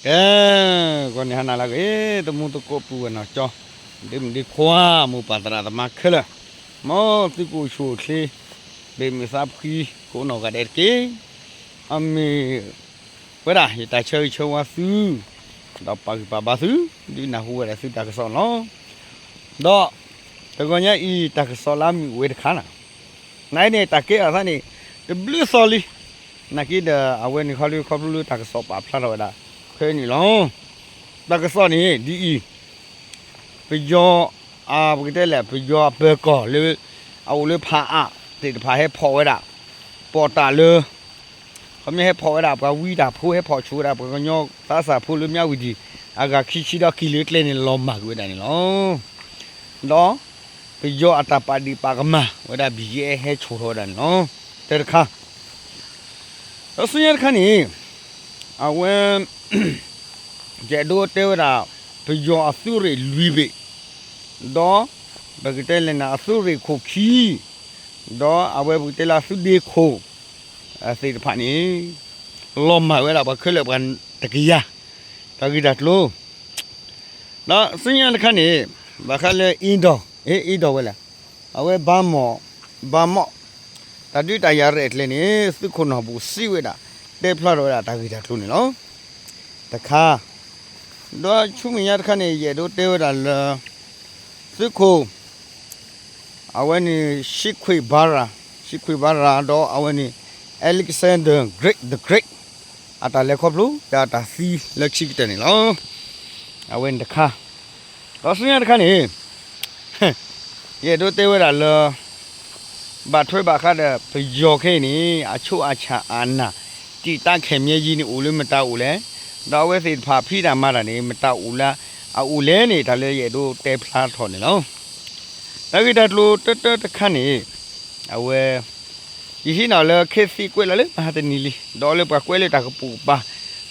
ကဲ, ဂီၤန့ၣ်ဟါနၤလၢအဂ့ၤ, သမူသကိးပုၢ်ဝဲၢ်နီၢ်ကၠီ, ဒ့မုၣ်ဒ့ခွါ, မိၢ်ပၢ်သရၣ်သမါခဲလၢာ်, မ်သုကအိၣ်ဆူၣ်အိၣ်ချ့, ဘ့ၣ်မုာ်သးဖှံ, ကိးနီၢ်ဂၤဒဲးတက့ၢ်. အမ့ၢ်ဝဲဒၣ် ယတၢ်ဆၢဂ့ၤဆၢဝါသု, ဒီးပာ်ဂံၢ်ပာ်ဘါသု, ဒုးနၢ်ဟူဝဲဒၣ်သုတၢ်ကစီၣ်န့ၣ်လီၤ. ဒီးတဂီၤညါအံၤ တၢ်ကစီၣ်လၢအမုာ်ဝဲတခါန့ၣ်, နအံၤန့ၣ် တၢ်ကဲအသးန့ၣ် တဘျုးသီလံ. နာ်က့ဒီး အဝဲန့ၣ်ခီဖျိ ခီဖျိလၢတၢ်ကစီၣ်ပာ်ဖျါထီၣ်ဝဲဒၣ် ဖဲန့ၣ်လီၤ. တၢ်ကစီၣ်န့ၣ်ဒ်အံၤ, ပယီၤ, ပကတဲလဲၣ် ပယီၤအပၢၤကီၢ်လၢ အအိၣ်လၢဖးအးသ့ၣ်တဖၣ်ဟဲဖီၣ်ဝဲဒၣ်, ပိာ်တၢ်လၢ ခီပညီဟဲဖီၣ်ဝဲဒၣ်ပှၤဝံတၢ်ဖိ ဟဲဖီၣ်ဆူၣ်ဝဲဒၣ်ပှၤကညီသးစၢ်ဖိလၢမၠးဝံၤဒံၣ် အဂၤခံဆံဒီးကံၢ်လၢကျဲန့ၣ် လီၤမၢ်ကွံာ်ဝဲဒၣ်န့ၣ်လီၤ. ဒီးပယီၤအတၢ်ပာ်ဒ့ၣ်ပာ်ကမၣ်ဝဲဒၣ် ဘံၣ်ယဲၢ် ဟဲဆိၣ်ထီၣ်ဝဲဒၣ်န့ၣ်လီၤ. တၢတခါ, ဒီးဆူညါတခါန့ၣ်, အဝဲ ယအဲၣ်ဒိးတဲဝဲဒၣ် ပယီၤအသုးရ့ၣ်လွံၢ်ဘ့ၣ်, ဒီးပကတဲလဲၣ်န့ၣ် အသုးရ့ၣ်ခိၣ်ခံ, ဒီးအဝဲပကတဲလၢအသုးဒ့ခိၣ်သ့ၣ်တဖၣ်န့ၣ် လီၤမၢ်ဝဲဒၣ်ပှၤခဲလၢာ်ပှၤတကယၤ, တၢ်ဂ့ၢ်တၢ်ကျိၤ ဒီးဆူညါတခါန့ၣ် ဘၣ်ဃးလၢအ့ဒီး, အ့ဒီးဝဲလဲၣ်, အဝဲဘါမီၣ်, ဘါမီၣ်, တၢ်ဒုးတၢ်ယၤရဲၣ်ကျဲၤန့ၣ် သုးခိၣ်နီၢ်ဘူၣ်စံးဝဲဒၣ် တဲဖျါထီၣ်ဝဲဒၣ်တၢ်ဂ့ၢ်တၢ်ကျိၤန့ၣ်လီၤ. တခါ, ဒီးဆူမဲာ်ညါတခါန့ၣ် ယအဲၣ်ဒိးတဲဝဲဒၣ်လၢ သုးခိၣ် အဝဲန့ၣ် Che Guevara, Che Guevara ဒီးအဝဲန့ၣ် Alexander Great, the Great အတၢ်လဲၤခီဖျိ ဒီးအတၢ်သံလၢခံကတၢၢ်န့ၣ်လီၤ. အဝဲန့ၣ်တခါ, ဒီးဆူညါတခါန့ၣ် ယအဲၣ်ဒိးတဲဝဲဒၣ်လၢ ဘၣ်ထွဲဘၣ်ဃးဒီးပယီၤခဲအံၤန့ၣ် အချုပ်အခြာအာဏာ တည်တံ့ခဲမံယံၤန့ၣ် အိၣ်လၢမတၤအိၣ်လဲၣ်, ဒီးအဝဲသ့ၣ်တဖၣ်ဖံးတၢ်မၤတၢ်န့ၣ် မတၤအိၣ်လၢအအိၣ်လဲၣ်န့ၣ် တၢ်လၢယအဲၣ်ဒိးတဲဖျါထီၣ်န့ၣ်လီၤ. တၢ်ဂ့ၢ်တၢ်ကျိၤတၢတၢတခါန့ၣ် အဝဲ ယဟံးန့ၢ်လၢခဲသံကွဲးလီၤလၢမဟါတနံၤလံ, ဒီးလၢပှၤကွဲးလၢတၢ်ကပိာ်ကပၤ,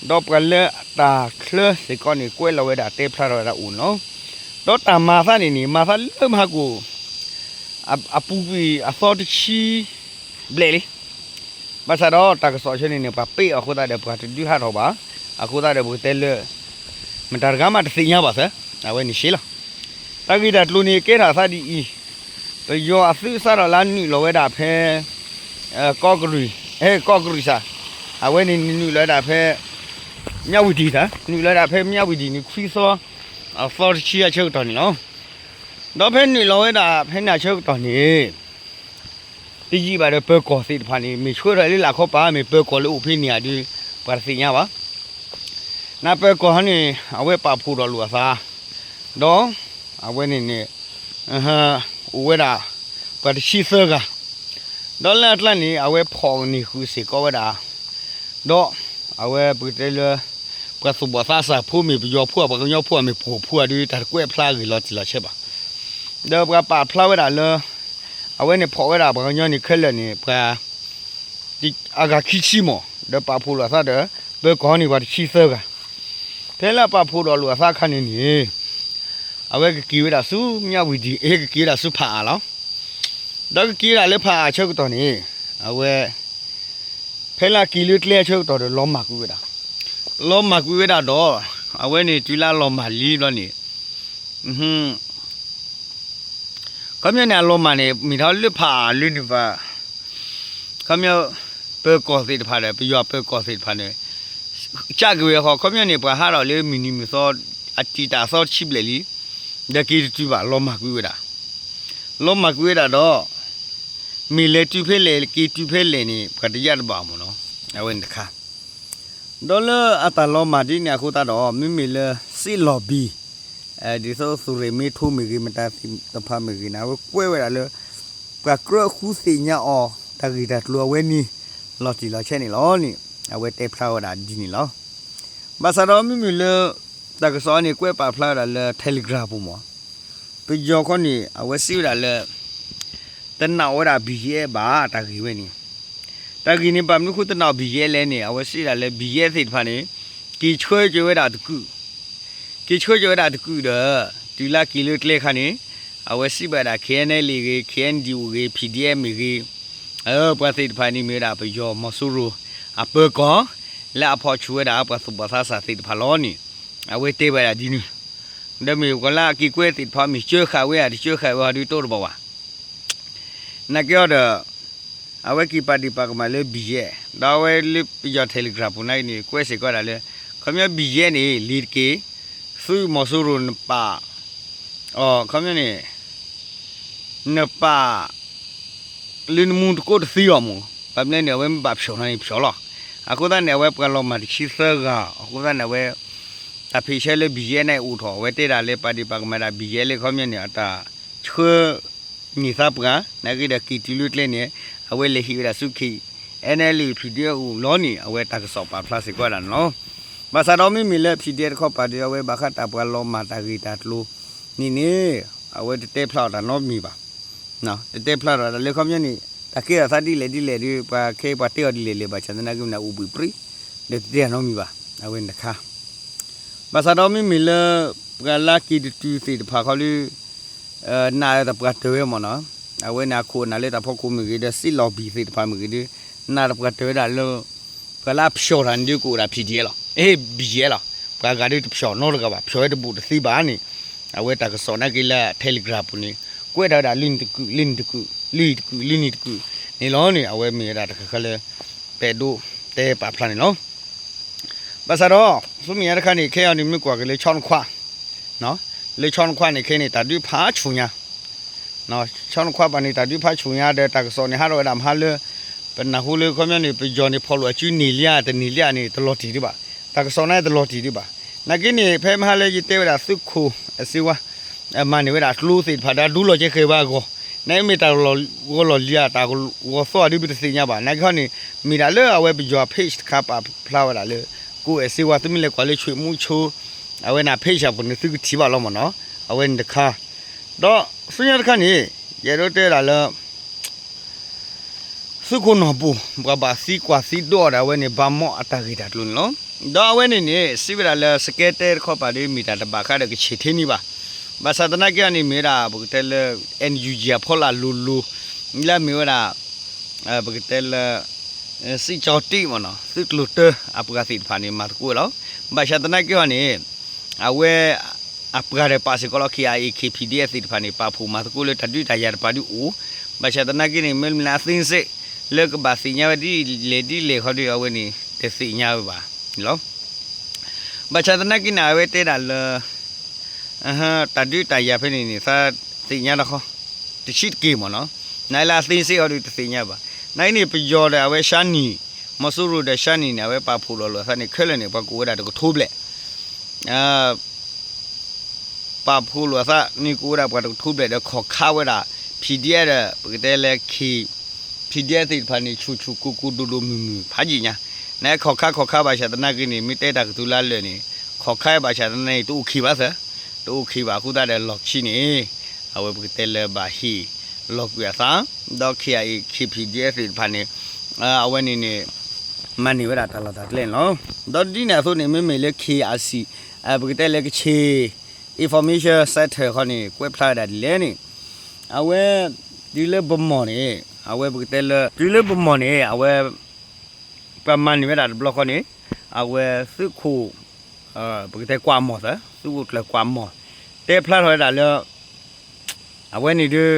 ဒီးပှၤလၢတၢ်ချၢစ့ၢ်ကီးန့ၣ် ကွဲးလီၤဝဲဒၣ်တဲဖျါထီၣ်ဝဲဒၣ်အိၣ်န့ၣ်လီၤ. ဒီးတၢ်မၤသးန့ၣ်န့ၣ် မၤသးလၢမဟါကိၣ် အပူၤကွံာ်အသီတဆံဘျဲၣ်လံ. ဘၣ်ဆၣ်ဒီးတၢ်ကစီၣ်ဆၢန့ၣ်န့ၣ် ပှၤပ့းအီၤအဃိသတးဒီး ပှၤတဒုးဟးထီၣ်ဘၣ်. အဃိသတးဒီးပကတဲလၢ မတၤတဂၤမးတသ့ၣ်ညါဘၣ်သၢ, အဝဲန့ၣ်ရှဲလီၤ. တၢ်ဂ့ၢ်တၢ်ကျိၤန့ၣ်ကဲထီၣ်အသးဒ်အံၤ, ပယီၤအသုးစးထီၣ်လၢနုာ်လီၤဝဲဒၣ်ဖဲ ကီၢ်ကရံၣ်, အဲ ကီၢ်ကရံၣ်စၢ်, အဝဲန့ၣ်နုာ်လီၤဝဲဒၣ်ဖဲ မၠးဝံၤဒံၣ်သၢ, နုာ်လီၤဝဲဒၣ်ဖဲမၠးဝံၤဒံၣ်န့ၣ် ခွံသီ အသီတဆံအဆၢကတီၢ်န့ၣ်လီၤ. ဒီးဖဲနုာ်လီၤဝဲဒၣ်ဖဲန့ၣ်အဆၢကတီၢ်န့ၣ် တယံာ်ဘၣ်ဒီးပၢၤကီၢ်သ့ၣ်တဖၣ်န့ၣ် မ့ၢ်ဆှၢထီၣ်လၢလာ်ခီပၤ မ့ၢ်ပၢၤကီၢ်လၢအိၣ်ဖဲန့ၣ်ဧါဒီး ပှၤတသ့ၣ်ညါဘၣ်. နပၢၤကီၢ်ဟီန့ၣ် အဝဲပာ်ဖှိၣ်ထီၣ်လိာ်အသး, ဒီးအဝဲန့ၣ်န့ၣ် အိၣ်ဝဲဒၣ် ပှၤတဆံသၢဂၤ, ဒီးလၢအကျါန့ၣ် အဝဲဖီၣ်န့ၢ်ဃုာ်စ့ၢ်ကီးဝဲဒၣ် ဒီးအဝဲပကတဲလၢ ပှၤသူၣ်ဘီၣ်သးစၢ်ဖိမ့ၢ်ပယီၤဖိဧါ ပှၤကညီဖိဧါ မ့ၢ်ပှိၢ်ဖိဧါဒီး တၢ်တကွဲးဖျါဂ့ၢ်လီၤတံၢ်လီၤဆဲးဘၣ်. ဒီးပှၤပာ်ဖျါဝဲဒၣ်လၢ အဝဲန့ၣ်ဖီၣ်ဝဲဒၣ်ပှၤကညီန့ၣ်ခဲလၢာ်န့ၣ် ပှၤ အဂၤခံဆံမး ဒီးပာ်ဖှိၣ်လိာ်အသးဒီး ပၢၤကီၢ်န့ၣ်ပှၤတဆံသၢဂၤ, ဖဲလၢအပာ်ဖှိၣ်ဒီးလိာ်အသးအခါန့ၣ်န့ၣ် အဝဲကက့ၤဝဲဒၣ်ဆူမၠးဝံၤဒံၣ် အ့ ကက့ၤဝဲဒၣ်ဆူဖးအးလီၤ. ဒီးကက့ၤဝဲဒၣ်လၢဖးအးအဆၢကတီၢ်န့ၣ် အဝဲ ဖဲလၢအက့ၤလၢကျဲအဆၢကတီၢ်ဒီး လီၤမၢ်ကွံာ်ဝဲဒၣ်, လီၤမၢ်ကွံာ်ဝဲဒၣ်ဒီး အဝဲန့ၣ်တုၤလၢအလီၤမၢ်လံဘျီန့ၣ် ခီပညီန့ၣ် အလီၤမၢ်န့ၣ် မ့ၢ်ထီၣ်လၢဖးအးလၢန့ၣ်ဘၣ်, ခီပညီ ပၢၤကီၢ်သ့ၣ်တဖၣ်ဒီး ပယီၤပၢၤကီၢ်သ့ၣ်တဖၣ်န့ၣ် ကးက့ၤဝဲဃီ ခီပညီန့ၣ် ပှၤဟးထီၣ်လၢမုၢ်နံၤမုၢ်သီ အတံာ်တာ်အသီတဆံဘျဲၣ်လံ, ဒီးက့ၤတတုၤဘၣ် လီၤမၢ်ကွံာ်ဝဲဒၣ်, လီၤမၢ်ကွံာ်ဝဲဒၣ်ဒီး မ့ၢ်လဲၤတုၤဖဲလဲၣ် က့ၤတုၤဖဲလဲၣ်န့ၣ် ပှၤတယၢ်တဘၣ်မ့ၢ်နီၤ, အဝဲန့ၣ်တခါ ဒီးလၢအတၢ်လီၤမၢ်ဒ်န့ၣ်အဃိသတးဒီး မ့မ့ၢ်လၢစ့လီၤဘံၣ် ဒ်သိးသုးရ့ၣ်မ့ၢ်ထိမ့ၢ်ဂ့ၤ မတၤသ့ၣ်တဖၣ်မ့ၢ်ဂ့ၤန့ၣ် အဝဲကွဲးဝဲဒၣ်လၢ ပှၤကြၢးဃုသ့ၣ်ညါအီၤ တၢ်ဂ့ၢ်တၢ်ကျိၤအဝဲန့ၣ် လီၤတံၢ်လီၤဆဲးန့ၣ်လီၤန့ၣ် အဝဲတဲဖျါဝဲဒၣ်ဒ်န့ၣ်လီၤ. ဘၣ်ဆၣ်ဒီးမ့မ့ၢ်လၢ တၢ်ကစီၣ်န့ၣ် ကွဲးပာ်ဖျါဝဲဒၣ်လၢ Telegram ပူၤမး ပယီၤခီန့ၣ် အဝဲစံးဝဲဒၣ်လၢ တနာ်ဝဲဒၣ် ဘံၣ်ယဲၢ် ဘၣ် တၢ်ဂ့ၢ်ဝဲန့ၣ်, တၢ်ဂ့ၢ်န့ၣ် ဘၣ်မနုၤဃိတနာ် ဘံၣ်ယဲၢ် လဲၣ်န့ၣ် အဝဲစံးဝဲဒၣ်လၢ ဘံၣ်ယဲၢ် သ့ၣ်တဖၣ်န့ၣ် က့ၤဆှၢက့ၤဝဲဒၣ်တကုာ်, က့ၤဆှၢက့ၤဝဲဒၣ်တကုာ်ဒီး တုၤလၢက့ၤလၢကျဲခါန့ၣ် အဝဲစံးဘၣ်ဒၣ် KNLA ဂ့ၤ KNDO ဂ့ၤ PDF မ့ၢ်ဂ့ၤ ပှၤသ့ၣ်တဖၣ်န့ၣ်မ့ၢ်ဝဲဒၣ် ပယီၤမီၤစိရိၤ အပၢၤကီၢ် လၢအဖီၣ်ဆူၣ်ဝဲဒၣ်ပှၤသူၣ်ဘီၣ်သးစၢ်သ့ၣ်တဖၣ်လီၤန့ၣ် အဝဲတဲဝဲဒၣ်ဒ်န့ၣ် ဒီးမ့ၢ်ပှၤလၢအက့ၤကွဲသ့ၣ်တဖၣ် မ့ၢ်ကၢဃာ်ဝဲဧါ တကၢဃာ်ဝဲဧါဒုးတအိၣ်တဘၣ်ဘၣ်. နာ်က့အီၤဒီး အဝဲက့ၤပာ်ဒ့ၣ်ပာ်ကမၣ်လၢ ဘံၣ်ယဲၣ် ဒီးအဝဲလၢပယီၤ Telegram ပူၤန့ၣ်န့ၣ် ကွဲးစ့ၢ်ကီးဝဲဒၣ်လၢ ခီပညီ ဘံၣ်ယဲၣ်န့ၣ် လံၤတက့ၢ်, သုးမီၤစိရိၤနပာ် အီၤ ခီပညီန့ၣ် နပာ် လၢနမူတကိးတသံအီၤမး, ဘၣ်မနုၤန့ၣ် အဝဲမ့ၢ်ဘၣ်ဖျိးနီၣ်န့ၣ်ဖျိးလီၤ. အဃိသတးန့ၣ် အဝဲပှၤလီၤမၢ်တဆံသၢဂၤ အဃိသတးန့ၣ် အဝဲ တၢ်ဖ့ၣ်ဆၢလၢ ဘံၣ်ယဲၣ် န့ၣ်အိၣ်ထီၣ် အဝဲတဲဒၣ်လၢပာ်ဒ့ၣ်ပာ်ကမၣ်ဒၣ် ဘံၣ်ယဲၣ် လၢခီပညီန့ၣ် အတၢ်ဆှၢ န့ၢ်သးပှၤ နာ်က့ဒီးက့ၤတုၤလၢကျဲန့ၣ် အဝဲလဲၤဟံးဝဲဒၣ်ဆူခံ NLA PDF အိၣ်လီၤန့ၣ် အဝဲတၢ်ကစီၣ်ပာ်ဖျါစ့ၢ်ကီးဝဲဒၣ်န့ၣ်လီၤ. ဘၣ်ဆၣ်ဒီးမ့မ့ၢ်လၢ PDF တခီပၤဒီး အဝဲဘၣ်ဃးတၢ်ပှၤလီၤမၢ်တၢ်ဂ့ၢ်တၢ်ကျိၤန့ၣ်န့ၣ် အဝဲတတဲဖျါအီၤတၢ်နီတမံၤဘၣ်. တတဲဖျါထီၣ်တၢ်လၢခီပညီန့ၣ် တၢ်ကဲထီၣ်သးဒ်လဲၣ်ဒ်လဲၣ်ဒီး ပှၤခဲအံၤပှၤတဲအီၤဒ်လဲၣ်လဲၣ် ဘၣ်ဆၣ်သနာ်က့မ့ၢ်န့ၣ် အိၣ်ဘှံးပြံ ဒီးတတဲအီၤနီတမံၤဘၣ် အဝဲန့ၣ်တခါ ဘၣ်ဆၣ်ဒီးမ့မ့ၢ်လၢ ပှၤလၢက့ၤတတုၤသ့ၣ်တဖၣ်ခီဒီး နာ်သပှၢ်တၢၢ်ဝဲမ့ၢ်နီၤ, အဝဲန့ၣ်အခိၣ်အနၢ်လၢတၢ်ဖီခိၣ်မ့ၢ်ဂ့ၤ ဒီးစံၣ်လီၤဘံၣ်သ့ၣ်တဖၣ်မ့ၢ်ဂ့ၤဒီး နာ်သပှၢ်တၢၢ်ဝဲဒၣ်လၢ ပှၤလၢအဖျိးတၢ်န့ၣ်ဒုးကအိၣ်ဒၣ် PDF လီၤ, အ့ ဘံၣ်ယဲၣ် လီၤ. ပှၤဂၤဒုးတဖျိးနီတဂၤဘၣ် ဖျိးဝဲတဘူးတသ့ဘၣ်န့ၣ် အဝဲတၢ်ကစီၣ်နာ်က့လၢ Telegram ပူၤန့ၣ် ကွဲးထီၣ်ဝဲဒၣ်လၢန့ၣ်တကုာ် လၢန့ၣ်တကုာ် လၢန့ၣ်တကုာ် လၢန့ၣ်တကုာ်န့ၣ်လီၤန့ၣ် အဝဲမ့ၢ်ဝဲဒၣ်တၢ်ခါခါလၢ ပအဲၣ်ဒိးတဲပာ်ဖျါန့ၣ်လီၤ. ဘၣ်ဆၣ်ဒီး ဆူမဲာ်ညါတခါန့ၣ် ခဲအံၤန့ၣ် မ့ၢ်ကွၢ်က့ၤလၢဆီနခွါ လၢဆီနခွါန့ၣ်ခဲအံၤန့ၣ် တၢ်ဒုးဖးဆူၣ်ညါ, ဆီနခွါဘၣ်န့ၣ် တၢ်ဒုးဖးဆူၣ်ညါဒီးတၢ်ကစီၣ်န့ၣ် ဟးထီၣ်ဝဲဒၣ်မဟါလၢ ပနၢ်ဟူလၢခီပညီန့ၣ် ပယီၤန့ၣ် ဖီၣ်လိာ်အစုန့ၢ်လံဧါတန့ၢ်လံဧါန့ၣ် တလီၤတံၢ်ဒံးဘၣ်, တၢ်ကစီၣ်န့ၣ်တလီၤတံၢ်ဒံးဘၣ်. နာ်က့န့ၣ် ဖဲမဟါလၢယတဲဝဲဒၣ်သုးခိၣ်အစ့ဝါ မၤန့ၢ်ဝဲဒၣ်ကျိသ့ၣ်တဖၣ်ဒီးဒူလီၤကဲဃဲၤဝဲအဂီၢ်, နာ်က့မ့ၢ်တၢ်လီၤဂီၤလီၤလံၤဧါ တၢ်ဂီၤလီၤသွီၣ်ဧါဒုးပတသ့ၣ်ညါဘၣ်. နာ်က့ခီန့ၣ် မ့ၢ်ဒၣ်လၢအဝဲပယီၤ page တခါပာ်ဖျါဝဲဒၣ်လၢ ကိးအဲၣ်စ့ဝါ သုမ့ၢ်လဲၤကွၢ်လၢ ဆွေမျိုးချိ အဝဲန့ၣ် page အပူၤန့ၣ် သုကထံၣ်ဘၣ်လီၤမ့ၢ်နီၤ, အဝဲန့ၣ်တခါ ဒီးဆူညါတခါန့ၣ် ယအဲၣ်ဒိးတဲဒၣ်လၢ သုးခိၣ်နီၢ်ပူၤ ပှၤဘၣ်သံကွၢ်သံဒိးအီၤဒီး အဝဲန့ၣ် ဘၣ်မီၣ်အတၢ်ဂ့ၢ်တၢ်ကျိၤန့ၣ်လီၤ. ဒီးအဝဲန့ၣ်န့ၣ် စံးဝဲဒၣ်လၢ စကဲတဲတခီပၤဒီး မ့ၢ်တၢ်တဘၣ်ဃးဒီးကဆံၣ်ထ့န့ၣ်ဘၣ်. ဘၣ်ဆၣ်သနာ်က့အီၤန့ၣ် မ့ၢ်ဝဲဒၣ် ပကတဲလၢ NUG အဖီလာ်လိၤလိၤ လၢအမ့ၢ်ဝဲဒၣ် ပကတဲလၢ စံၣ်ကၠီတံၣ်မ့ၢ်နီၤ သုးကျိၤတၢအပှၤသ့ၣ်တဖၣ်န့ၣ် မၤသကိးဝဲလီၤ. ဘၣ်ဆၣ်သနာ်က့အီၤန့ၣ် အဝဲ အပှၤဒီးပာ်စ့ၢ်ကီးလီၤ KIA KPDF သ့ၣ်တဖၣ်န့ၣ် ပာ်ဖှိၣ်မၤသကိးလၢတၢ်ဒုးတၢ်ယၤတပၤဒုးအိၣ်, ဘၣ်ဆၣ်သနာ်က့န့ၣ် မ့မ့ၢ်လၢအသ့စ့ၢ် လၢကဘၣ်သ့ၣ်ညါဝဲဒ်လဲၣ်ဒ်လဲၣ်ခီဒီး အဝဲန့ၣ် တသ့ၣ်ညါဝဲဘၣ်လီၤ. ဘၣ်ဆၣ်သနာ်က့န့ၣ် အဝဲတဲဒၣ်လၢ တၢ်ဒုးတၢ်ယၤဖဲန့ၣ်န့ၣ် သးသ့ၣ်ညါတခီ တဆံးတက့ၢ်မ့ၢ်နီၤ, နလၢအသ့စ့ၢ်အီၤဒီးတသ့ၣ်ညါဘၣ်. နာ်က့န့ၣ် ပယီၤဒီးအဝဲရှါနံၣ် မီၤစိရိၤဒီးရှါနံၣ်န့ၣ် အဝဲပာ်ဖှိၣ်လီၤလိာ်အသးန့ၣ် ခဲလၢာ်န့ၣ် ပှၤကိးဝဲဒၣ်တကထိဘျဲၣ် ပာ်ဖှိၣ်လိာ်အသးန့ၣ် ကိးဝဲဒၣ်ပှၤတကထိဘျဲၣ်ဒီး ခီၣ်ခါဝဲဒၣ် PDF ဒီး ပကတဲလၢ PDF သ့ၣ်တဖၣ်န့ၣ် ဆူၣ်ဆူၣ်ကိၢ်ကိၢ်ဒိၣ်ဒိၣ်မုၢ်မုၢ် ဖးယံာ်ညါ, နခီၣ်ခါခီၣ်ခါဘၣ်ဆၣ်သနာ်က့န့ၣ် မ့ၢ်တဲတၢ်ကတိၤလၢအလၢာ်န့ၣ် ခီၣ်ခါဘၣ်ဆၣ်သနာ်က့ တအိၣ်ခံးဘၣ်သၢ, တအိၣ်ခံးဘၣ်အဃိသတးဒီး လီၢ်ခံန့ၣ် အဝဲပကတဲလၢဘၣ်ဟ့ၣ်လီၤကွံာ်အသး ဒီး KIA KPDF သ့ၣ်တဖၣ်န့ၣ် အဝဲန့ၣ်န့ၣ် မၤန့ၢ်ဝဲဒၣ်တၢ်လီၢ်တၢ်ကျဲန့ၣ်လီၤ. ဒီးဒ်န့ၣ်အသိးန့ၣ် မ့မ့ၢ်လၢ KIC ပကတဲလၢကချ့ၣ် Information Center ခီန့ၣ် ကွဲးဖျါဝဲဒၣ်ဒ်လဲၣ်န့ၣ် အဝဲ တုၤလၢပမီၢ်န့ၣ် အဝဲပကတဲလၢ တုၤလၢပမီၢ်န့ၣ် အဝဲ ပှၤမၤန့ၢ်ဝဲဒၣ်တဘျီဃီန့ၣ် အဝဲသုးခိၣ် ပကတဲကွၢ်မီၢ်သၢ သုးခိၣ်ကျၢၢ်ကွၢ်မီၢ် တဲဖျါထီၣ်ဝဲဒၣ်လၢ အဝဲန့ၣ်ဒီး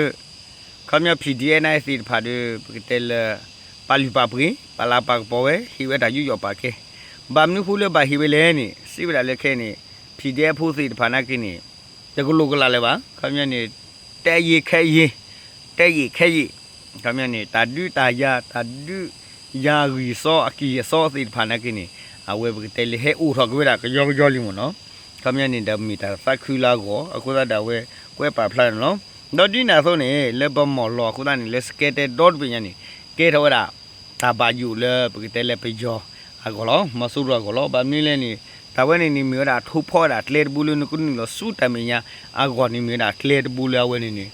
ခီပညီ PDF နသ့ၣ်တဖၣ်ဒီး ပကတဲလၢ ပာ်လုၢ်ပာ်ပှ့ၤ ပာ်လၤပာ်ကပီၤဝဲ ဟ့ၣ်ဝဲတၢ်ယူးယီၣ်ပာ်ကဲ, ဘၣ်မနုၤဃိလၢဘၣ်ဟ့ၣ်ဝဲလဲၣ်န့ၣ် စံးဝဲဒၣ်လၢခဲအံၤန့ၣ် PDF ဖိသ့ၣ်တဖၣ်နာ်က့န့ၣ် တကလိာ်ကလးလၢၤဘၣ် ခီပညီန့ၣ် တဲယံာ်ခဲယံာ် တဲယံာ်ခဲယံာ် ခီပညီန့ၣ် တၢ်ဒုးတၢ်ယၤ တၢ်ဒုးယၤအဂံၢ်အစီအကံၢ်အစီသ့ၣ်တဖၣ်နာ်က့န့ၣ် အဝဲပကတဲလၢဟဲအိၣ်ထီၣ်က့ၤဝဲဒၣ်ကယီကယီလံမ့ၢ်နီၤ, ခီပညီန့ၣ် ဒီးမ့ၢ်တၢ်သးခုလၢအဂီၢ် အဃိသတးဒီးအဝဲကွဲးပာ်ဖျါန့ၣ်လီၤ. ဒီးဒ်န့ၣ်အသိးန့ၣ် လၢပမီၢ်လီၤအဃိသတးန့ၣ် လၢစကဲတဲဒီတဘ့ၣ်ညါန့ၣ် ကဲထီၣ်ဝဲဒၣ် တၢ်ဘၣ်ယိၣ်လၢပကတဲလၢပယီၤအဂီၢ်လီၤ မီၤစိရိၤအဂီၢ်လီၤ. ဘၣ်မနုၤလဲၣ်န့ၣ် တၢ်ဝဲန့ၣ်န့ၣ် မ့ၢ်ဝဲဒၣ်ထိၣ်ဖီဝဲဒၣ်ကျဲတဘိလၢနကနုာ်လီၤဆူတၢ်မဲာ်ညါအဂီၢ်န့ၣ် မ့ၢ်ဝဲဒၣ်ကျဲတဘိလၢအဝဲန့ၣ်န့ၣ်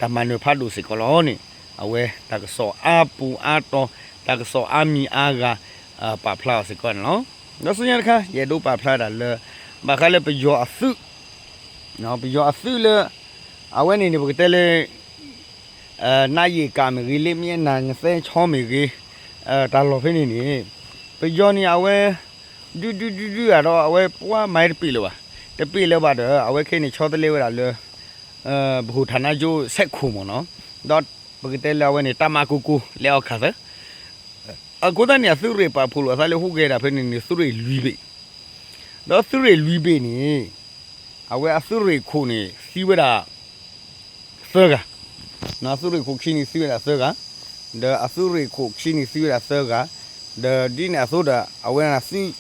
တၢ်မၤနၢၤဖးဒိၣ်စ့ၢ်ကီးလီၤန့ၣ် အဝဲတၢ်ကစီၣ်အါပူၤအါတီၤ တၢ်ကစီၣ်အါမံၤအါဂၤ ပာ်ဖျါအီၤစ့ၢ်ကီးန့ၣ်လီၤ. ဒီးဆူညါတခါ ယအဲၣ်ဒိးပာ်ဖျါဒၣ်လၢ ဘၣ်ဃးလၢပယီၤအသုး ပယီၤအသုးလၢ အဝဲန့ၣ်န့ၣ် ပကတဲလၢ နါယ့ၣ်ကးမ့ၢ်ဂ့ၤ လ့ၣ်မ့ၢ်နၤနသဲဆီမ့ၢ်ဂ့ၤ တၢ်လီၢ်ဖဲန့ၣ်န့ၣ် ပယီၤန့ၣ် အဝဲ ဒုဒုဒုဒုဂၤဒီး အဝဲပှၤမၤတပ့ၢ်လၢၤဘၣ်, တပ့ၢ်လၢၤဘၣ်ဒီး အဝဲခဲအံၤန့ၣ် ဆီတလဲဝဲဒၣ်လၢ ဗဟိုဌာနချုပ် စဲးခိၣ်မ့ၢ်နီၤ, ဒီးပကတဲလၢအဝဲန့ၣ် တပ်မ ကိုကို လက်အောက်ခံသၢ အဃိသတးန့ၣ် အသုးရ့ၣ်ပာ်ဖှိၣ်လိာ်အသးလၢဟူးဂဲၤဒၣ်ဖဲန့ၣ်န့ၣ် သုးရ့ၣ်လွံၢ်ဘ့ၣ်, ဒီးသုးရ့ၣ်လွံၢ်ဘ့ၣ်န့ၣ် အဝဲအသုးရ့ၣ်ခိၣ်န့ၣ် သံဝဲဒၣ် သၢဂၤ, သုးရ့ၣ်ခိၣ်ခံန့ၣ်သံဝဲဒၣ်သၢဂၤ, ဒီးအသုးရ့ၣ်ခိၣ်ခံန့ၣ်သံဝဲဒၣ်သၢဂၤ, ဒီးဒ်န့ၣ်အသိးဒီး အဝဲသုး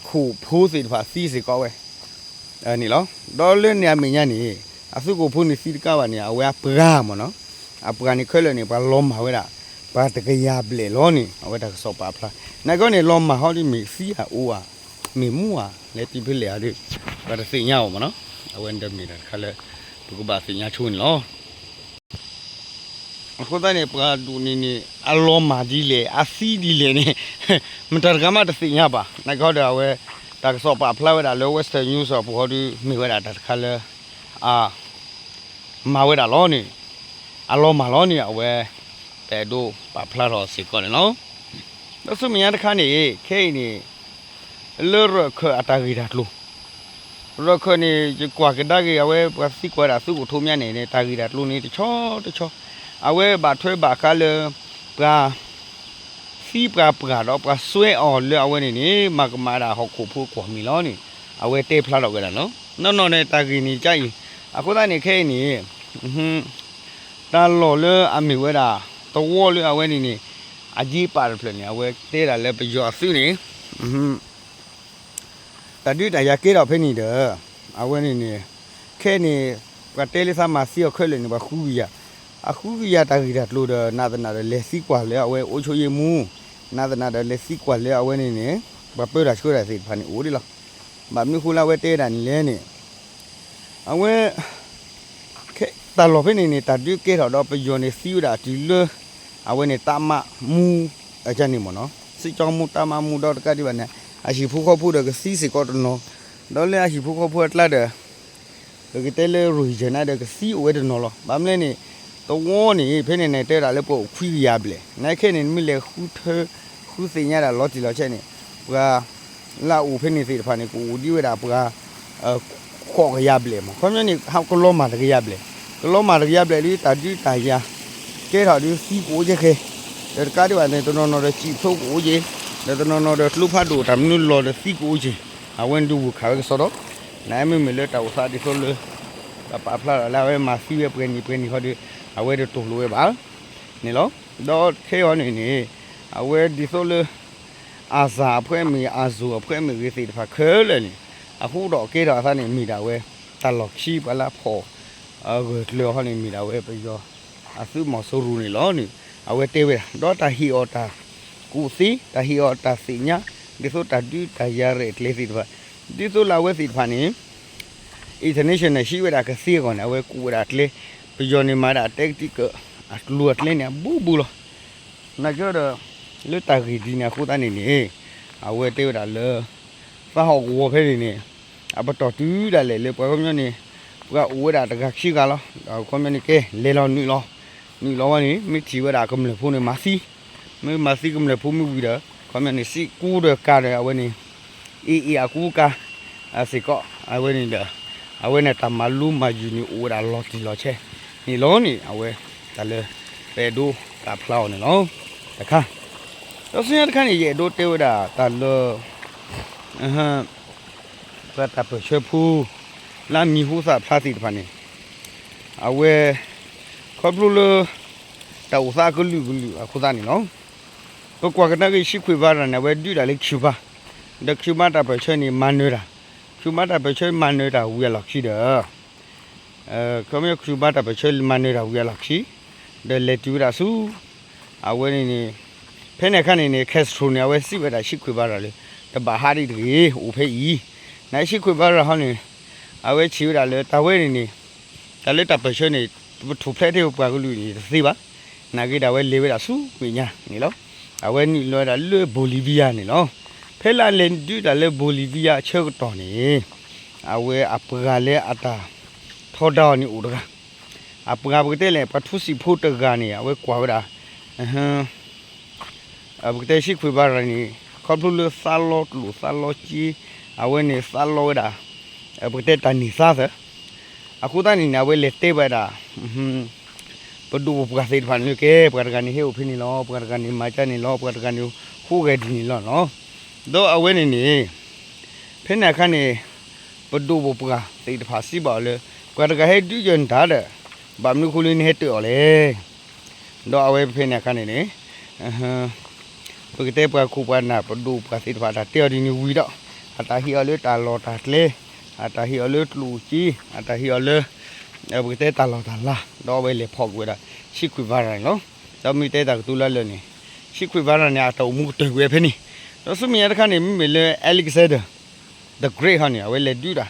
ခိၣ်ဖိသ့ၣ်တဖၣ်သံစ့ၢ်ကီးဝဲ န့ၣ်လီၤ. ဒီးလၢန့ၣ်အမဲာ်ညါန့ၣ် အသုးခိၣ်ဖိန့ၣ်သံတကးဘၣ်န့ၣ် အဝဲအပှၤမ့ၢ်နီၤ, အပှၤန့ၣ်ခဲလၢာ်န့ၣ် ပှၤလီၤမၢ်ဝဲဒၣ် ပှၤတကယၤဘျဲၣ်လီၤန့ၣ် အဝဲတၢ်ကစီၣ်ပာ်ဖျါ, နာ်က့န့ၣ် လီၤမၢ်ဟီဒ်မ့ၢ်သံဧါအိၣ်ဧါ မ့ၢ်မူဧါ လဲၤတုၤဖဲလဲၣ်ဧါဒီး ပှၤတသ့ၣ်ညါအီၤမ့ၢ်နီၤ, အဝဲန့ၣ်ဒီးမ့ၢ်တၢ်တခါလၢ ပကဘၣ်သ့ၣ်ညါဆိန့ၣ်လီၤ. အဃိသတးန့ၣ် ပှၤဒိၣ်န့ၣ်န့ၣ် အလီၤမၢ်ဒ်လဲၣ် အသံဒ်လဲၣ်န့ၣ် မတၤတဂၤမးတသ့ၣ်ညါဘၣ်. နာ်က့ဟီဒီးအဝဲ တၢ်ကစီၣ်ပာ်ဖျါဝဲဒၣ်လၢ Western News အပူၤဟီဒီး မ့ၢ်ဝဲဒၣ်တၢ်တခါလၢ အ မၤဝဲဒၣ်လီၤန့ၣ် အလီၤမၢ်လီၤန့ၣ် အဝဲ ပအဲၣ်ဒိးပာ်ဖျါထီၣ်စ့ၢ်ကီးန့ၣ်လီၤ. ဒီးဆူမဲာ်ညါတခါန့ၣ် ခဲအံၤန့ၣ် လၢရၢၢ်ခၢၣ်အတၢ်ဂ့ၢ်တၢ်ကျိၤ ရၢၢ်ခၢၣ်န့ၣ် ယကွၢ်ကဒါက့ၤ အဝဲပှၤသံကွၢ်ဝဲဒၣ်သုးခိၣ်ထိမ့ၢ်န့ၣ်န့ၣ် တၢ်ဂ့ၢ်တၢ်ကျိၤန့ၣ် တဆီတဆီ အဝဲဘၣ်ထွဲဘၣ်ဃးလၢ ပှၤ သံပှၤပှၢ်ဒီးပှၤစွဲအီၤလၢအဝဲန့ၣ်န့ၣ် မၤကမၣ်ဒၣ်ဟီၣ်ခိၣ်ဖိကွီၢ်မံၤလီၤန့ၣ် အဝဲတဲဖျါထီၣ်ဝဲဒၣ်လီၤ. နီၢ်နီၢ်န့ၣ် တၢ်ဂ့ၢ်န့ၣ်ကအံၤ အဃိသတးန့ၣ် ခဲအံၤန့ၣ် တၢ်လီၢ်လၢအမ့ၢ်ဝဲဒၣ် သဝီလၢအဝဲန့ၣ်န့ၣ် အယ့ပာ်တဖျၢၣ်န့ၣ် အဝဲတဲဒၣ်လၢပယီၤအသုးန့ၣ် တၢ်ဒုးတၢ်ယၤကဲထီၣ်ဖဲန့ၣ်ဒီး အဝဲန့ၣ်န့ၣ် ခဲအံၤန့ၣ် ပှၤတဲလၢသးမၤသံအီၤခဲလၢာ်န့ၣ် ပှၤဃုကယၤ, အဃုကယၤတၢ်ဂ့ၢ်တၢ်ကျိၤဒီး နးသနာ်ဒီးလဲၤသံကွၢ်လၢအဝဲအိၣ်ဆိယ့မူ, နးသနာ်ဒီးလဲၤသံကွၢ်လၢအဝဲန့ၣ်န့ၣ် ပှၤပၢတၢ်ဆှၢတၢ်သ့ၣ်တဖၣ်န့ၣ်အိၣ်ဒ်လီၤ. ဘၣ်မနုၤဃိလၢအဝဲတဲဒၣ်န့ၣ်လဲၣ်န့ၣ် အဝဲ တၢ်လီၢ်ဖဲန့ၣ်န့ၣ် တၢ်ဒုးကဲထီၣ်ဒီးပယီၤန့ၣ်သံဝဲဒၣ်တုၤလၢ အဝဲန့ၣ် တပ်မမှူး အန့ၣ်မ့ၢ်နီၤ စစ်ကြောင်းမှူး တပ်မမှူး ဒီးတကးဒံးဘၣ်န့ၣ် အဟံၣ်ဖိဃီဖိဒီးကသံစ့ၢ်ကီးတနီၤ, ဒီးလၢအဟံၣ်ဖိဃီဖိအကျါဒီး ပကတဲလၢ region န့ၣ်ဒီးကသံအိၣ်ဝဲတနီၤလီၤ. ဘၣ်မနုၤလဲၣ်န့ၣ် သဝီန့ၣ် ဖဲန့ၣ်န့ၣ် တဲဝဲဒၣ်လၢပှၤအိၣ်ခွံကယၤဘျဲၣ်, နာ်က့န့ၣ် နမ့ၢ်လဲၤဃုထၢ ဃုသ့ၣ်ညါဒၣ်လီၤတံၢ်လီၤဆဲးန့ၣ် ပှၤ လၢအအိၣ်ဖဲန့ၣ်သ့ၣ်တဖၣ်န့ၣ် ကအိၣ်ဒံးဝဲဒၣ်ပှၤ ဃိးကယၤဘျဲၣ်မ့ၢ် ခီပညီန့ၣ် ကလီၤမၢ်တကယၤဘျဲၣ်, ကလီၤမၢ်တကယၤဘျဲၣ်လၢ တၢ်ဒုးတၢ်ယၤ ကဲထီၣ်ဒုးသံကအိၣ်ကဲဃဲ, ဒီးတကးဒံးဘၣ်န့ၣ် တနီၤနီၤဒီးစံာ်ဖျိကအိၣ်က့ၤ, ဒီးတနီၤနီၤဒီးကျိဖးဒိၣ်တၢ်မနုၤလီၤဒီးသံကအိၣ်က့ၤ, အဝဲန့ၣ်ဒုးဝူၤခးဝဲကစီဒီ, နမ့မ့ၢ်လၢတၢ်အိၣ်သးဒ်သိးလၢ ပပာ်ဖျါထီၣ်လၢအဝဲမၤသံဝဲပှဲၤနံၣ်ပှဲၤနံၣ်ဃီဒီး အဝဲတတိၢ်လိာ်ဝဲဘၣ်န့ၣ်လီၤ. ဒီးခဲအံၤန့ၣ်န့ၣ် အဝဲဒ်သိးလၢ အစၢ်အဖှဲမ့ၢ် အစိၤအဖှဲမ့ၢ်ဂ့ၤသ့ၣ်တဖၣ်ခဲလၢာ်န့ၣ် အဃိဒီးကဲထီၣ်အသးန့ၣ် မ့ၢ်ဒၣ်ဝဲ တၢ်လီၢ်ခံပှၤလၢအဖီၣ် ဂၢၢ်ကျၢၤအီၤန့ၣ် မ့ၢ်ဒၣ်ဝဲပယီၤ အသုးမီၤစိရိၤန့ၣ်လီၤန့ၣ် အဝဲတဲဝဲဒၣ် ဒီးတၢ်ဟ့ၣ်အီၤတၢ်ကူၣ်သ့ တၢ်ဟ့ၣ်အီၤတၢ်သ့ၣ်ညါ ဒ်သိးတၢ်ဒုးတၢ်ယၤရဲၣ်ကျဲၤသ့ၣ်တဖၣ် ဒ်သိးလၢအဝဲသ့ၣ်တဖၣ်န့ၣ် international ဟံးဝဲဒၣ်ကသ့အဂီၢ်န့ၣ် အဝဲကူၣ်ဝဲဒၣ်အကျဲ ပယီၤန့ၣ်မၤဒၣ်အတဲကတံာ်ကၢၣ် အကျိၤအကျဲန့ၣ် အဘူးဘူးလီၤ. နာ်က့ဒီး လၢတၢ်ဂ့ၢ်ဒ်န့ၣ်အဃိသတးန့ၣ်န့ၣ် အဝဲတဲဝဲဒၣ်လၢ သးဟီၣ်ကဝီၤဖဲန့ၣ်န့ၣ် အပတီၢ်တုၤဒၣ်လဲာ်လၢပှၤခီပညီန့ၣ် ပှၤအိၣ်ဝဲဒၣ်တဂၤခံဂၤလီၤ. ဒီးခီပညီန့ၣ်ကဲ လဲၤလီၤနုာ်လီၤ နုာ်လီၤဝဲန့ၣ် မ့ၢ်ထံၣ်ဝဲဒၣ်ကမျၢၢ်ဖိန့ၣ် မၤသံ မ့ၢ်မၤသံကမျၢၢ်ဖိမ့ၢ်ဝံၤဒီး ခီပညီန့ၣ် စံးကူဒီးကၤဒီးအဝဲန့ၣ် အ့ၣ်အ့ၣ်အကူကၤ စ့ၢ်ကီး အဝဲန့ၣ်ဒီး အဝဲန့ၣ်တၢ်မၤလိမၤယုၤန့ၣ် အိၣ်ဝဲဒၣ်လီၤတံၢ်လီၤဆဲးန့ၣ်လီၤန့ၣ် အဝဲတၢ်လၢ ပအဲၣ်ဒိးပာ်ဖျါအီၤန့ၣ်လီၤ. တခါ ဒီးဆူညါတခါန့ၣ် ယအဲၣ်ဒိးတဲဝဲဒၣ်တၢ်လၢ ပှၤတၢ်ပၢၢ်ဆၢဖိ လၢအမံၤဟူသၣ်ဖျါသ့ၣ်တဖၣ်န့ၣ် အဝဲ ခီဖျိလၢ တၢ်အိၣ်သးကလုာ်ကလုာ်အဃိသတးန့ၣ်လီၤ. ပကွၢ်ကဒါက့ၤ Che Guevara န့ၣ် အဝဲဒုးတၢ်လၢ Cuba ဒီး Cuba တၢ်ပၢၢ်ဆၢန့ၣ် မၤနၢၤတၢ် Cuba တၢ်ပၢၢ်ဆၢမၤနၢၤတၢ်ဝံၤအလီၢ်ခံဒီး ခီဖျိ Cuba တၢ်ပၢၢ်ဆၢမၤနၢၤတၢ်ဝံၤအလီၢ်ခံ ဒီးလဲၤတုၤဝဲဒၣ်ဆူ အဝဲန့ၣ်န့ၣ် ဖဲန့ၣ်အခါန့ၣ်န့ၣ် Castro န့ၣ် အဝဲစံးဝဲဒၣ် Che Guevara လၢ တဘၣ်ဟးဒံးတဂ့ၤ အိၣ်ဖဲအံၤ န Che Guevara ဟီန့ၣ် အဝဲထံၣ်ဝဲဒၣ်လၢတၢ်ဝဲန့ၣ်န့ၣ် တၢ်လၢတၢ်ပၢၢ်ဆၢန့ၣ် ပထူၣ်ဖျဲးထဲပပှၤကလုာ်န့ၣ်တသ့ဘၣ် နာ်က့ဒီးအဝဲလဲၤဝဲဒၣ်ဆူမဲာ်ညါန့ၣ်လီၤ. အဝဲနုာ်လီၤဝဲဒၣ်လၢ Bolivia န့ၣ်လီၤ. ဖဲလၢအလဲၤဒုးတၢ်လၢ Bolivia အဆၢကတီၢ်န့ၣ် အဝဲအပှၤလၢအတၢ်ထီဒါအီၤန့ၣ်အိၣ်တဂၤ အပှၤပကတဲလဲၣ် ပှၤထူစံာ်ဖိတဂၤန့ၣ် အဝဲကွၢ်ဝဲဒၣ် ပကတဲ Che Guevara န့ၣ် ခီဖျိလၢသးလီၤကျိၣ်သးလီၤစ့, အဝဲန့ၣ်သးလီၤဝဲဒၣ် ပကတဲတၢ်န့ၢ်သါသၢ, အဃိသတးန့ၣ်န့ၣ် အဝဲလဲၤတဲဘၣ်ဝဲဒၣ် ပဒိၣ်ပပှၢ်သ့ၣ်တဖၣ်န့ၣ်လၢကဲ ပှၤတဂၤန့ၣ်ဟဲအိၣ်ဖဲန့ၣ်လီၤ, ပှၤတဂၤန့ၣ်မၤကၠါန့ၣ်လီၤ, ပှၤတဂၤန့ၣ်ဃိဂဲၤဒ်န့ၣ်လီၤနီၤ. ဒီးအဝဲန့ၣ်န့ၣ် ဖဲန့ၣ်အခါန့ၣ် ပဒိၣ်ပပှၢ်သ့ၣ်တဖၣ်စံးဘၣ်အီၤလၢ ပှၤတဂၤဟဲဒုးယၤနတၢ်ဒီး ဘၣ်မနုၤအဃိလၢနဟဲတၢၢ်အီၤလဲၣ်. ဒီးအဝဲဖဲန့ၣ်အခါန့ၣ်န့ၣ် ပကတဲပှၤခိၣ်ပှၤနၢ်ပဒိၣ်ပှၢ်သ့ၣ်တဖၣ် တၢ်တဲအီၤဒ်န့ၣ်ဝံၤဒီး အတၢ်ဟ့ၣ်အီၤလၢတၢ်လီၢ်တၢ်ကျဲ, အတၢ်ဟ့ၣ်အီၤလၢကျိၣ်စ့, အတၢ်ဟ့ၣ်အီၤလၢ ပကတဲတၢ်လီၢ်တၢ်လၤ, ဒီးအဝဲလဲၤဖီၣ်ကွံာ်ဝဲဒၣ် Che Guevara န့ၣ်လီၤ. ဒီးမ့ၢ်တဲတၢ်ကတိၤလၢလၢာ်န့ၣ် Che Guevara န့ၣ် အတၢ်အိၣ်မူကတၢၢ်ကွံာ်ဝဲဖဲန့ၣ်, ဒီးဆူမဲာ်ညါတခါန့ၣ် မ့မ့ၢ်လၢ Alexander the Great ဟီန့ၣ် အဝဲလဲၤဒုးတၢ်,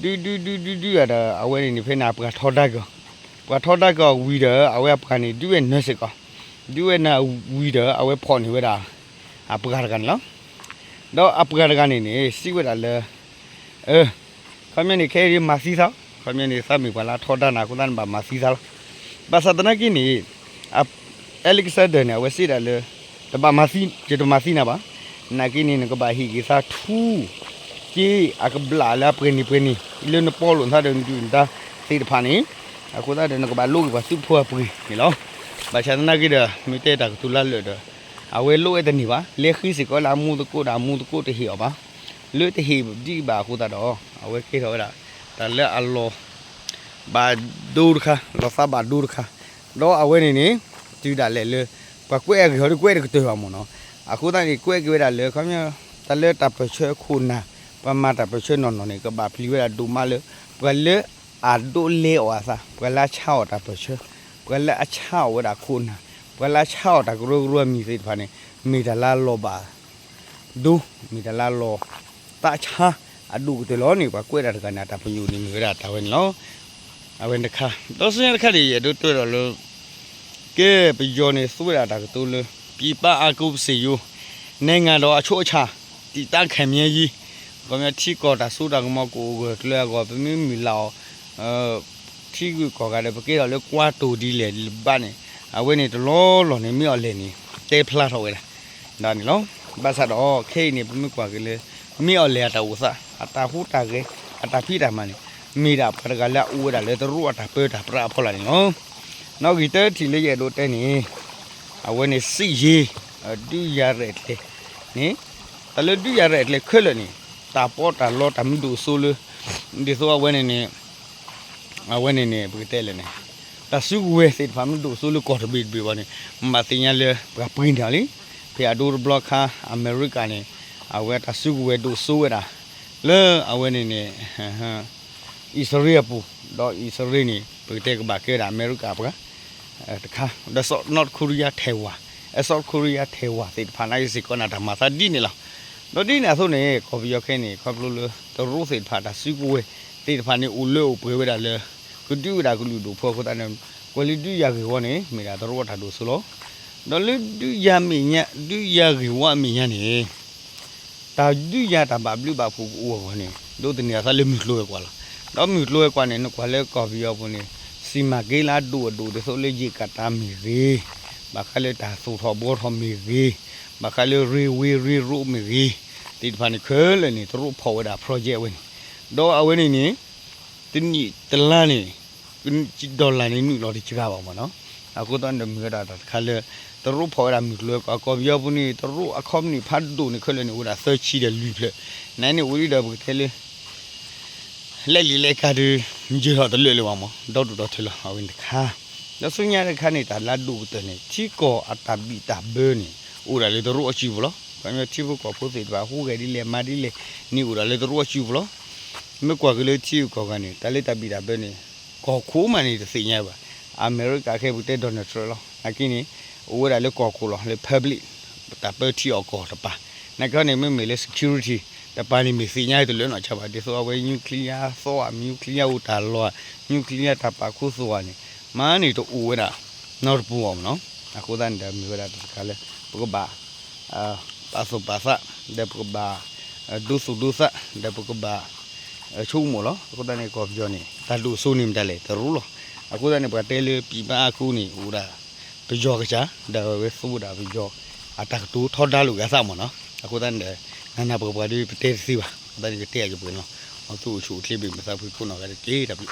ဒုးဒုးဒုးဒုးဒုးဒီး အဝဲန့ၣ်န့ၣ် ဖဲန့ၣ်အပှၤထီဒါက့ၤအီၤ, ပှၤထီဒါက့ၤအီၤဝံၤဒီး အဝဲအပှၤန့ၣ် ဒုးဝဲနၢၤစ့ၢ်ကီး, ဒုးဝဲနၢၤဝံၤဒီး အဝဲဖီၣ်န့ၢ်ဝဲဒၣ် အပှၤတဂၤန့ၣ်လီၤ. ဒီးအပှၤတဂၤန့ၣ်န့ၣ် စံးဝဲဒၣ်လၢ ခီပညီန့ၣ် ခဲအံၤမၤသံသး, ခီပညီန့ၣ် သးမ့ၢ်ပှၤလၢအထီဒါနၤအဃိသတးန့ၣ် ဘၣ်မၤသံသးလီၤ. ဘၣ်ဆၣ်သနာ်က့န့ၣ် Alexander န့ၣ် အဝဲစံးဒၣ်လၢ တဘၣ်မၤသံ, ယတမၤသံနၤဘၣ်. နာ်က့န့ၣ် နကဘၣ်ဟ့ၣ်က့ၤသးထူ က့အကဘျၣ်လၢအပှဲၤန့ၣ်ပှဲၤန့ၣ် လၢနပီလိာ်နသးဒီးနဒုၣ်နဒါသ့ၣ်တဖၣ်န့ၣ်, အဃိသတးဒီး နကဘၣ်လိးက့ၤပှၤသုးဖိအပှ့ၤန့ၣ်လီၤ. ဘၣ်ဆၣ်သနာ်က့ဒီး မ့ၢ်တဲတၢ်ကတိၤလၢလၢာ်ဒီး အဝဲလိးဝဲတန့ၢ်ဘၣ်, လဲၤဃ့စ့ၢ်ကီးလၢအမူသကိးဒီး အမူသကိးတဟ့ၣ်အီၤဘၣ်. လၢတဟ့ၣ်ဒံးဘၣ်အဃိသတးဒီး အဝဲကဲထီၣ်ဝဲဒၣ် တၢ်လၢအလီၤ ဘၣ်ဒိတခါ, လီၤသးဘၣ်ဒိတခါ, ဒီးအဝဲန့ၣ်န့ၣ် တုၤဒၣ်လဲာ်လၢ ပှၤကွဲးအဂ့ၢ်ဟီဒီး ကွဲးတကတၢၢ်ဘၣ်မ့ၢ်နီၤ. အဃိသတးန့ၣ် ကွဲးက့ၤဝဲဒၣ်လၢ ခီပညီ တၢ်လၢတၢ်ပၢၢ်ဆၢအခိၣ်နၢ်, ပှၤမၤတၢ်ပၢၢ်ဆၢနီၢ်နီၢ်န့ၣ် ကဘၣ်ပျံၤဝဲဒၣ်ဒိၣ်မးလၢ ပှၤလၢအဒိးလဲအီၤအသး, ပှၤလၢအဆါအီၣ်တၢ်ပၢၢ်ဆၢ, ပှၤလၢအဆါအီၣ်ဝဲဒၣ်ခိၣ်နၢ်, ပှၤလၢအဆါအီၣ်တၢ်ကရၢကရိအမံၤသ့ၣ်တဖၣ်န့ၣ် မ့ၢ်တၢ်လၢအလီၤဘၣ် ဒိ, မ့ၢ်တၢ်လၢအလီၤသးဆါအဒိၣ်ကတၢၢ်လီၤန့ၣ် ပှၤကွဲးတၢ်တဂၤန့ၣ် အတၢ်ပညိၣ်န့ၣ်မ့ၢ်ဝဲဒၣ်တၢ်ဝဲန့ၣ်လီၤ. အဝဲန့ၣ်တခါ, ဒီးဆူညါတခါန့ၣ် ယအဲၣ်ဒိးတဲဒီးလၢ ကဲပယီၤန့ၣ် သူဝဲဒၣ်တၢ်ကတိၤလၢ ပြည်ပအားကိုးပစေရုံး, နိုင်ငံတော်အချုပ်အခြာ တည်တံ့ခိုင်မြဲရေး, ခီပညီထံကီၢ်တၢ်စိတၢ်ကမီၤကအိၣ်ဂၢၢ်ကျၢၤအဂီၢ် ပမ့ၢ်မုၢ်လၢ်အီၤ ထံဂုၤကီၢ်ဂၤဒီး ပကဲထီၣ်လၢကွါတိၢ်ဒ်လဲၣ်ဘၣ်န့ၣ်, အဝဲန့ၣ်တလီၢ်လီၢ်န့ၣ် မ့ၢ်အီၤလဲၣ်န့ၣ် တဲဖျါထီၣ်ဝဲဒၣ် ဒၣ်န့ၣ်လီၤ. ဘၣ်ဆၣ်ဒီး ခဲအံၤန့ၣ် ပမ့ၢ်ကွၢ်က့ၤလၢ မ့ၢ်အီၤလဲၣ်အတၢ်အိၣ်သး အတၢ်ဟူးတၢ်ဂဲၤ အတၢ်ဖံးတၢ်မၤန့ၣ် မ့ၢ်ဒၣ်ပှၤတဂၤလၢအအိၣ်ဝဲဒၣ်လၢတရူးအတၢ်ပၢတၢ်ပြးအဖီလာ်န့ၣ်လီၤ. နီၣ်ဂံၢ်တၢထံၣ်လၢယအဲၣ်ဒိးတဲန့ၣ် အဝဲန့ၣ် စစ်ရေး ဒုးယၤရဲၣ်ကျဲၤန့ၣ် တၢ်လၢဒုးယၤရဲၣ်ကျဲၤခဲလၢာ်န့ၣ် တၢ်ပီးတၢ်လီတၢ်မုာ်ဒိၣ်စိလၢ ဒ်သိးအဝဲန့ၣ်န့ၣ် အဝဲန့ၣ်န့ၣ် ပကတဲလဲၣ်န့ၣ် တၢ်စုကဝဲၤသ့ၣ်တဖၣ်မုာ်ဒိၣ်စိလၢကီၢ်တဘ့ၣ်တဘ့ၣ်ဘၣ်န့ၣ် မ့ၢ်ဘၣ်သ့ၣ်ညါလၢပှၤပှ့ၤန့ၢ်အီၤလံ. ဖဲအဒိတဘျီခါ အမဲရကၤန့ၣ် အဝဲတၢ်စုကဝဲၤဒိၣ်စိဝဲဒၣ် လၢအဝဲန့ၣ်န့ၣ် အံၣ်စရ့လးအပူၤ, ဒီးအံၣ်စရ့လးန့ၣ် ပကတဲကဘၣ်ကဲဝဲဒၣ်အမဲရကၤအပှၤ တခါ, ဒီး South Korea Taiwan, South Korea Taiwan သ့ၣ်တဖၣ်န့ၣ်စ့ၢ်ကီးန့ၣ် တၢ်မၤသးဒ်န့ၣ်လီၤ. ဒီးဒ်န့ၣ်အသိးန့ၣ် ကီၢ်ပယီၤခဲအံၤန့ၣ် ခီဖျိလၢတရူးသ့ၣ်တဖၣ်တၢ်စုကဝဲၤသ့ၣ်တဖၣ်န့ၣ် အိၣ်လၢအိၣ်ပှဲၤဝဲဒၣ်လၢ ကဒုးဝဲဒၣ်ကလုာ်ဒူၣ်ဖိအဃိသတးန့ၣ် ကွၢ်လၢဒုးယၤဂ့ၢ်ဝီန့ၣ် မ့ၢ်ဒၣ်တရူးအတၢ်ဒိၣ်စိလီၤ. ဒီးလၢဒုးယၤမဲာ်ညါ ဒုးယၤဂ့ၢ်ဝီအမဲာ်ညါန့ၣ် တၢ်ဒုးယၤတၢ်ဘၣ်ဘျုးဘၣ်ဖှိၣ်ကအိၣ်အဂီၢ်န့ၣ် ဒိးသန့ၤအသးလၢမုၢ်ကျိၤဝဲၤကွာ်လီၤ. ဒီးမုၢ်ကျိၤဝဲၤကွာ်န့ၣ် နကွၢ်လၢကီၢ်ပယီၤပူၤန့ၣ် စံၣ်မၤက့လၢအဒိၣ်အဒိၣ် ဒ်သိးလၢယဲၢ်ကၣ်တၢ်မ့ၢ်ဂ့ၤ, ဘၣ်ဃးလၢတၢ်သိၣ်ထီၣ်ဘှီထီၣ်မ့ၢ်ဂ့ၤ, ဘၣ်ဃးလၢ railway railroad မ့ၢ်ဂ့ၤ, သ့ၣ်တဖၣ်န့ၣ်ခဲလၢာ်န့ၣ် တရူးဖီၣ်ဝဲဒၣ် project ဝဲန့ၣ်, ဒီးအဝဲန့ၣ်န့ၣ် တနံၣ်တလါန့ၣ် dollar န့ၣ် နုာ်လီၤတစှၤဘၣ်မ့ၢ်နီၤ. အဃိသတးန့ၣ် မ့ၢ်ဝဲဒၣ်တၢ်တခါလၢ တရူးဖီၣ်ဝဲဒၣ်မုၢ်ကျိၤဝဲၤကွာ် ကီၢ်ပယီၤပူၤန့ၣ် တရူးအ company ဖးဒိၣ်န့ၣ်ခဲလၢာ်န့ၣ် အိၣ်ဝဲဒၣ်သၢဆံဒီးလွံၢ်ဖျၢၣ်, နန့ၣ်အိၣ်ဒံးဒီးပကတဲလၢ လဲၤလံာ်လဲၤကၤဒီး ယဲၢ်ထီၣ်တလၢာ်လၢၤဘၣ်မ့ၢ် ဒီဒူၣ်ဒီထၢလီၤ အဝဲန့ၣ်တခါ. ဒီးဆူညါတခါန့ၣ် တၢ်လၢအဒိၣ်ကတၢၢ်န့ၣ် ထံကီၢ်အတၢ်ဘံၣ်တၢ်ဘၢန့ၣ် အိၣ်ဒၣ်လၢတရူးအစုပူၤလီၤ. ခီပညီထံဖိကီၢ်ဖိသ့ၣ်တဖၣ် ဟူးဂဲၤဒ်လဲၣ်မၤဒ်လဲၣ်န့ၣ် အိၣ်ဒၣ်လၢတရူးအစုပူၤလီၤ. မ့ၢ်ကွၢ်က့ၤလၢထံဂုၤကီၢ်ဂၤန့ၣ် တၢ်လၢတၢ်ဘံၣ်တၢ်ဘၢန့ၣ် ကီၢ်ခိၣ်မးန့ၣ် တသ့ၣ်ညါဘၣ်. အမဲရကၤခဲအံၤပကတဲ Donald Trump လီၤ. နာ်က့န့ၣ် အိၣ်ဝဲဒၣ်လၢကီၢ်ခိၣ်လီၤ လၢ public တၢ်ပၢထံအီၣ်ကီၢ်တပၤ. နာ်က့န့ၣ် မ့မ့ၢ်လၢ security တပၤန့ၣ် မ့ၢ်သ့ၣ်ညါတလၢနီၢ်ဆါဘၣ် ဒ်သိးအဝဲ nuclear သီၣ် nuclear အိၣ်တၢ်လီၢ် nuclear တၢ်ပာ်ခူသူၣ်ဧါန့ၣ် မးန့ၣ်တအိၣ်ဝဲဒၣ် နီတပူၤအီၤမ့ၢ်နီၤ. အဃိသတးန့ၣ်ဒီး မ့ၢ်ဝဲဒၣ်တၢ်တခါလၢ ပကဘၣ် ပာ်သူၣ်ပာ်သး ဒီးပကဘၣ် ဒိသူၣ်ဒိသး ဒီးပကဘၣ် ဆိကမိၣ်လီၤ. အဃိသတးန့ၣ် ကီၢ်ပယီၤန့ၣ် တၢ်ဒိၣ်စိန့ၣ်မတၤလဲၣ် တရူးလီၤ. အဃိသတးန့ၣ် ပှၤတဲလၢ ပြည်ပအားကိုးန့ၣ် အိၣ်ဒၣ်ပယီၤကစၢ် ဒီးအဝဲသူဝဲဒၣ်ပယီၤ အတၢ်ကတိၤထီဒါလိာ်က့ၤအသးမ့ၢ်နီၤ. အဃိသတးန့ၣ်ဒီး နနၢ်ပှၤပှၤဒီး ပတဲတသ့ဘၣ်. အဃိသတးန့ၣ် ကတဲအယပှဲၤန့ၣ်လီၤ. မ်သုအိၣ်ဆူၣ်အိၣ်ချ့ ဘၣ်မုာ်သးဖှံကိးနီၢ်ဂၤတက့ၢ်. တၢ်ဘျုး.